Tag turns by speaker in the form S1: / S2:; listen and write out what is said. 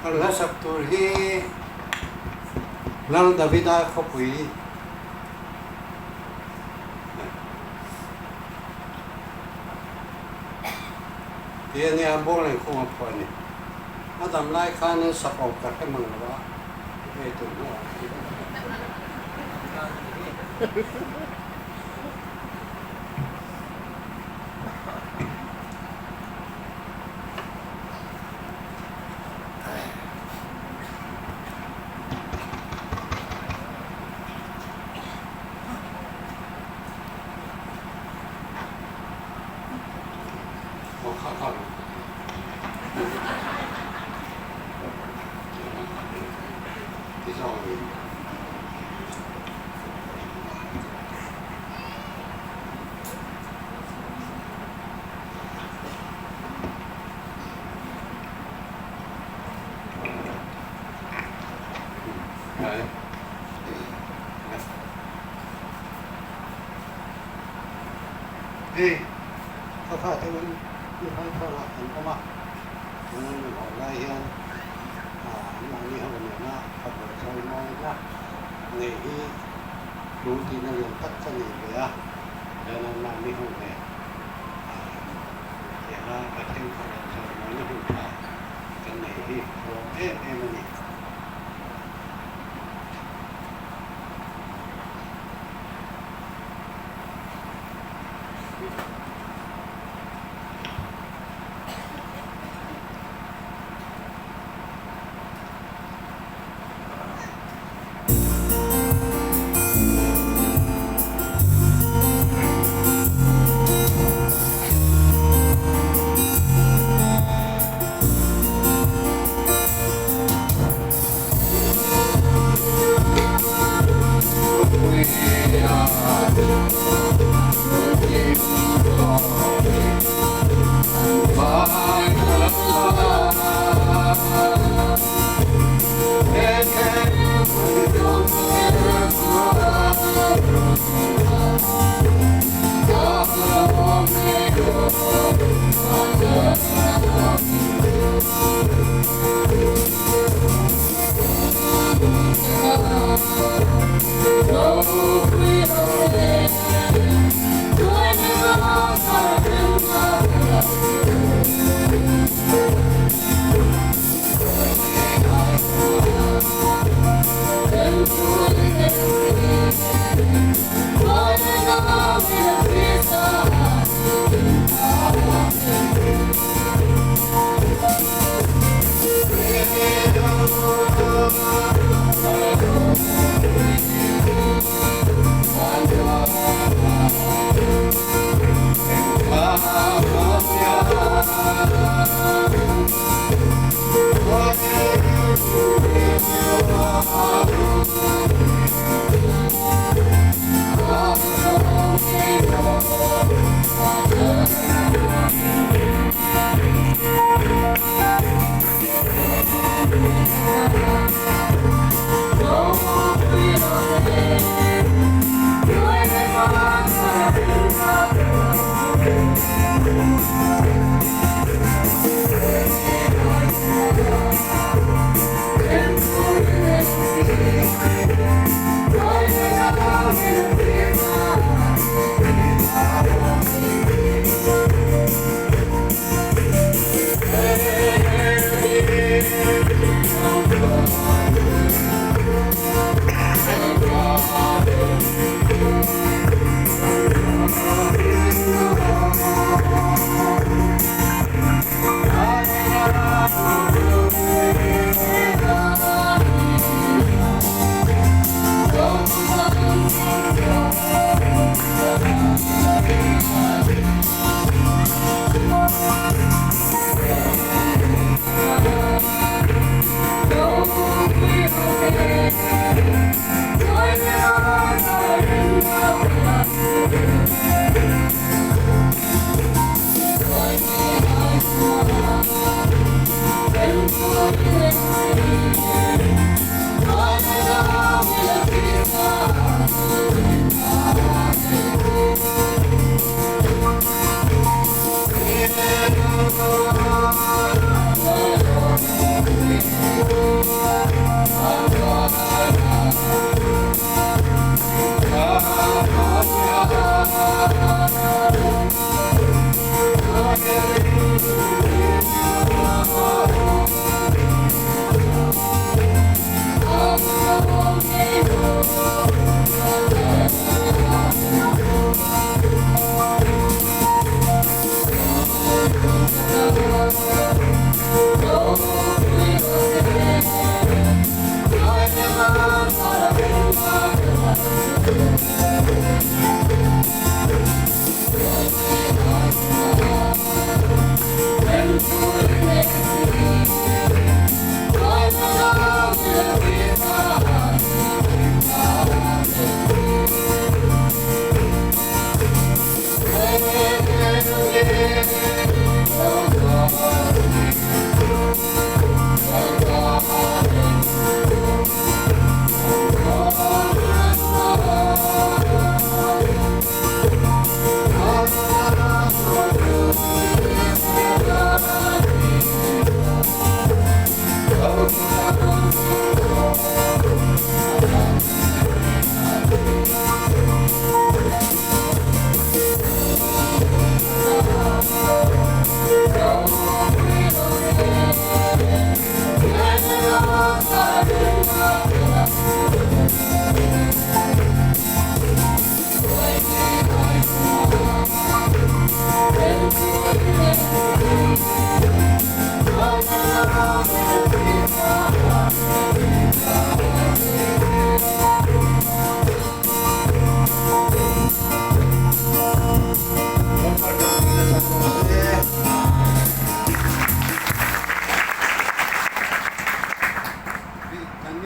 S1: Kan hla sak tur hi Lal Davida khawpui tih a nia, Buanglen khunga phuah a ni. A dam lai khanin sak awm ka hre mang lo a, hei tun hnuah Hei kha kha te un i hal thar ah an awm a, tuna min haw lai hian an mahni ho nena fapa chawi mawina nei hi thu tihna lian tak ka nei ve a, chuan an mahni ho nen tianga Pathian fapa chawi mawina hun tha kan nei hi a lawm em em a ni.